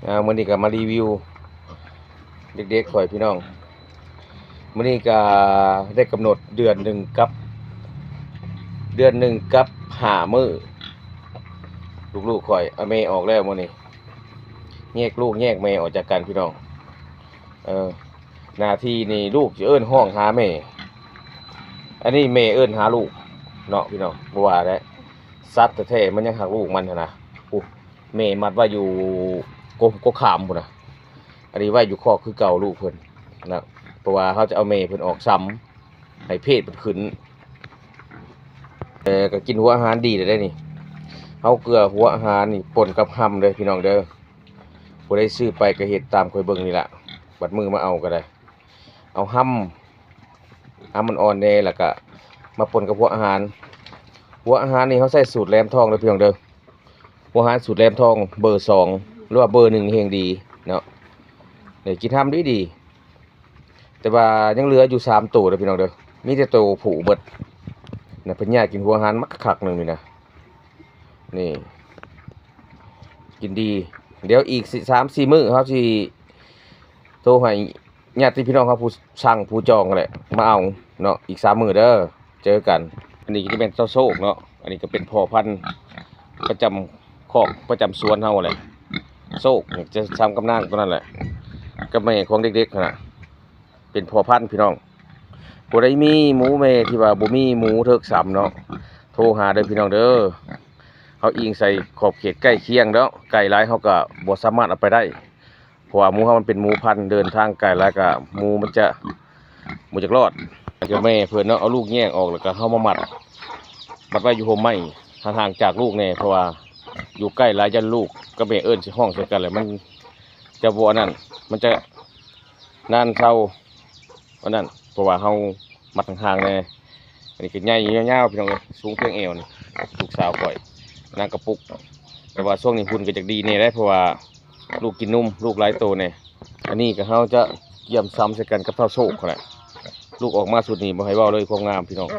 ອ່າ ມື້ນີ້ກໍມາຣີວິວເດັກໆຂ້ອຍພີ່ນ້ອງ. ມື້ນີ້ກໍໄດ້ກຳນົດເດືອນໜຶ່ງກັບ ເດືອນໜຶ່ງກັບຫ້າມື້. ລູກໆຂ້ອຍເອົາແມ່ອອກແລ້ວມື້ນີ້ ແຍກລູກແຍກແມ່ອອກຈາກກັນພີ່ນ້ອງ. ເອີ ໜ້າທີ່ນີ້ລູກຈະເອີ້ນຮ້ອງຫາແມ່ ອັນນີ້ແມ່ເອີ້ນຫາລູກເນາະພີ່ນ້ອງ. ບໍ່ວ່າແຫຼະ ສັດແທ້ໆມັນຍັງຮັກລູກມັນຫັ້ນນະ. ໂອ້ ແມ່ມັດໄວ້ຢູ່ກົກ ກົກຂາມພຸ້ນນະ. ອັນນີ້ໄວ້ຢູ່ຄອກຄືເກົ່າລູກເພິ່ນນະ ເພາະວ່າເຮົາຈະເອົາແມ່ເພິ່ນອອກຊຳ ໃຫ້ເພດເພິ່ນຂຶ້ນ. ແຕ່ກໍກິນຫົວອາຫານດີແລ້ວເດ້ນີ້. ເຮົາເກືອຫົວອາຫານນີ້ປົນກັບຮຳເດີພີ່ນ້ອງເດີ. ຜູ້ໃດຊື້ໄປກໍເຮັດຕາມຂ້ອຍເບິ່ງນີ້ລະ. ບັດມື້ມາເອົາກໍໄດ້ ເອົາຮຳ ຮຳອ່ອນໆແດ່ ແລ້ວກະມາປົນກັບຫົວອາຫານ. ຫົວອາຫານນີ້ເຮົາໃຊ້ສູດແຫຼມທອງເດີພີ່ນ້ອງເດີ. ຫົວອາຫານສູດແຫຼມທອງເບີສອງ ຫຼືວ່າເບີໜຶ່ງແຮງດີເນາະ. ນີ້ກິນຮຳດີໆ ແຕ່ວ່າຍັງເຫຼືອຢູ່ສາມໂຕເດີພີ່ນ້ອງເດີ. ມີແຕ່ໂຕຜູ້ເບິດນະ. ເພິ່ນຍາດກິນຫົວອາຫານມັກຄັກໜຶ່ງນີ້ນະ. ນີ້ ກິນດີ. ດຽວອີກສາມສີ່ມື້ເຮົາຊິໂທໃຫ້ຍາດຕິພີ່ນ້ອງເຮົາຜູ້ສັ່ງຜູ້ຈອງຫັ້ນແຫຼະ ມາເອົາເນາະ ອີກສາມມື້ເດີ ເຈີກັນ. ອັນນີ້ກໍຈະແມ່ນເຈົ້າໂຊກເນາະ. ອັນນີ້ກໍເປັນພໍ່ພັນປະຈຳຄອກປະຈຳສວນເຮົາແຫຼະ. ໂຊກຈະຊ້ຳກັບນາງຕົວນັ້ນແຫຼະ ກັບແມ່ຂອງເດັກໆຫັ້ນນະ. ເປັນພໍ່ພັນພີ່ນ້ອງ. ຜູ້ໃດມີໝູແມ່ທີ່ວ່າບໍ່ມີໝູເທີກສຳເນາະ ໂທຫາເດີພີ່ນ້ອງເດີ. ເຮົາອີງໃສ່ຂອບເຂດໃກ້ຄຽງເນາະ ໃກ້ຫຼາຍເຮົາກໍບໍ່ສາມາດເອົາໄປໄດ້ ເພາະວ່າໝູເຮົາມັນເປັນໝູພັນ ເດີນທາງໄກຫຼາຍກໍໝູມັນຈະບໍ່ຢາກລອດ. ແລ້ວກໍແມ່ເພິ່ນເນາະ ເອົາລູກແຍກອອກ ແລ້ວກໍເຮົາມາມັດ ມັດໄວ້ຢູ່ຮົ່ມໄມ້ ຫ່າງໆຈາກລູກແດ່ ເພາະວ່າຢູ່ໃກ້ຫຼາຍຢ້ານລູກກັບແມ່ເອີ້ນຊິຮ້ອງໃສ່ກັນ ແລ້ວມັນຈະບໍ່ອັນນັ້ນ ມັນຈະ ນານເຊົາ ອັນນັ້ນ ເພາະວ່າເຮົາມັດຫ່າງໆແດ່. ອັນນີ້ກໍໃຫຍ່ຍາວໆ ພີ່ນ້ອງເອີຍ ສູງພຽງແອວນີ້ ລູກສາວຂ້ອຍ ນາງກະປຸກ. ແຕ່ວ່າຊ່ວງນີ້ຫຸ່ນກໍຢາກດີແດ່ເດ້ ເພາະວ່າລູກກິນນົມ ລູກຫຼາຍໂຕແດ່. ອັນນີ້ກໍເຮົາຈະກຽມຊຳໃສ່ກັນກັບທ້າວໂຊກຫັ້ນແຫຼະ. ລູກອອກມາຊຸດນີ້ບໍ່ໃຫ້ເວົ້າເລີຍຄວາມງາມ ພີ່ນ້ອງ.